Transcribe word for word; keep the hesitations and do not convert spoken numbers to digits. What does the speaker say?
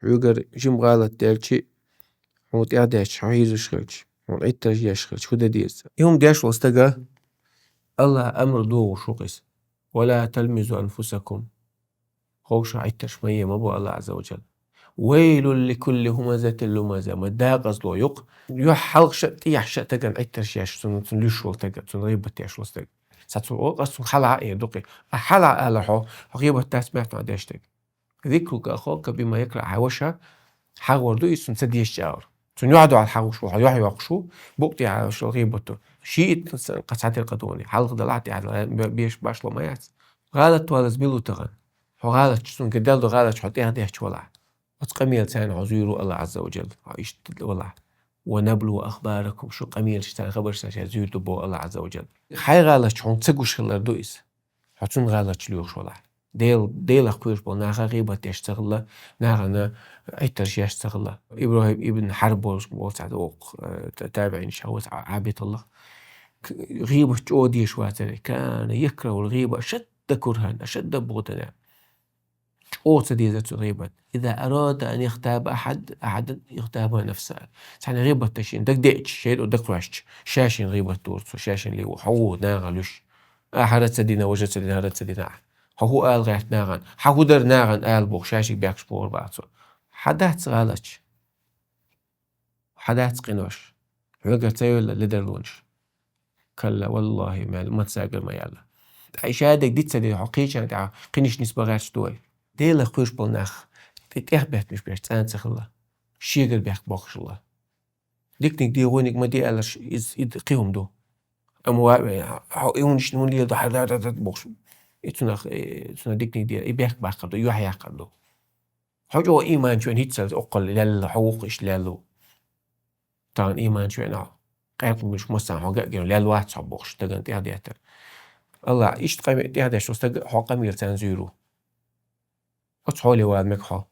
Хьоьгара жима гӀалат даьлча, хьуна тӀехьа деш, хьо хьийзаш хилча, хьуна Ӏиттарш еш хилча, хӀу де деза. И хӀума деш волу стага Аллахьа амр догӀуш ву-кх иза. «Ва ла талмизу анфусакум». Ховша Ӏиттарш ма е ма бу Аллахь Ӏазза ва Джалла. «Вайлул ликулли хумазатил лумаза». Ма дакъазло ю-кх. Юьхь хьалха ша а, тӀехьа ша а тагана Ӏиттарш еш, цунна, цунна луьйш волу стага, цунна гӀийбат деш волу стага. Сан цунна гӀо-, ас цунна хьалха а эр ду-кх. А хьалха ала хьо, хьо гӀийбат дац моьтту хьо деш стага. «Зикрука ахока бима якраху», хьан ваша хьагӀор ду иза, цунна ца дезачу агӀор. Цунна юьхь-дуьхьал хьагӀуш ву, хьо юьхь йоккхуш ву, букъ тӀехьа шал гӀийбат ду. Шийтта ца-, кхин цхьа диркха дугӀуни. Хьалха далахь, тӀехьа далахь, бе-, беш башхало ма яц. ГӀалат валаза мила ву тахана? Хьо гӀалатчу, цунга дел ду гӀалатчу, хьо тӀехьа дехча валахь. Оцу къамелаца хьо зуьйр ву Аллахь Ӏазза ва Джалла. Хьо иштта валахь. «Ва наблуа ахбаракум», шу къамелаш царна хабарш ца ша зуьйр ду боху Аллахь Ӏазза ва Джалла. Хьайн гӀалатчу хьуна ца гуш хилар ду иза. Хьо цунна гӀалатчу лоьхуш валахь. Дел-, Делах кхоьруш болу нахах гӀийбат деш ца хилла, нахана Ӏиттарш еш ца хилла. ИбрахӀим ибн Хьарб волуш, волу цхьа воккха, э, та-, табиӀинаш хьан вац Ӏа-, Ӏабид хилла. К-, гӀийбат чӀогӀа дезаш вацара. «Кана якрахул гӀийбата ашадда курхан», ашадда бугӀдан. ЧӀогӀа ца дезара цо гӀийбат. «Иза арада ан яхтаба ахьад, ахьадан яхтаба нафса». Цхьаьна гӀийбат дан шена дагадеъча, шен дагахьоьжча, ша шена гӀийбат дора цо, ша шена ле ву, хьо ву, нахана луьйш. Ахьа хӀара ца дина, важа ца дина, хӀара ца дина ахьа. Хьо хӀун ала гӀерта нахана? Хьан хӀун дара нахана ала бохуш, ша шига бехкаш бохур баха цо. Хьан дац гӀалаташ? Хьан дац къинош? Хьоьгара ца йовла ледарлонаш? Калла, валлахӀи, мел, ма цагара ма яьлла. Ткъа и шадерг диц ца дина, хьо кхечарна тӀехь кхиниш нисбан гӀерташ ду вай. Делах кхоьруш болу нах тӀе-, тӀехбеттамаш берш цӀена ца хилла. Шегара бехк боккхуш хилла. Диканиг де, гӀоьниг ма де аьлларш, иза, и кхин хӀума ду. Амма ва-, хьо и хӀунаш хӀунда леладо, хьан да-да-да бохуш. И цунах, э, цунах диканиг де, и бехк баккхар ду, юьхь яккхар ду. Хьо чӀогӀа ийман чу веана хӀинццалц оккхул лелла, хьо вукху иштта лелла ву. Тахана ийман чу веана хьо. Къаьркъа гуш массарна хьо ган а гина, лелла вац хьо бохуш, дагана тӀехь деттар. Аллахь, иштта къаме тӀехь деш ву стаг, хьо къамелаца зуьйр ву. Оцу хьоле вала мега хьо.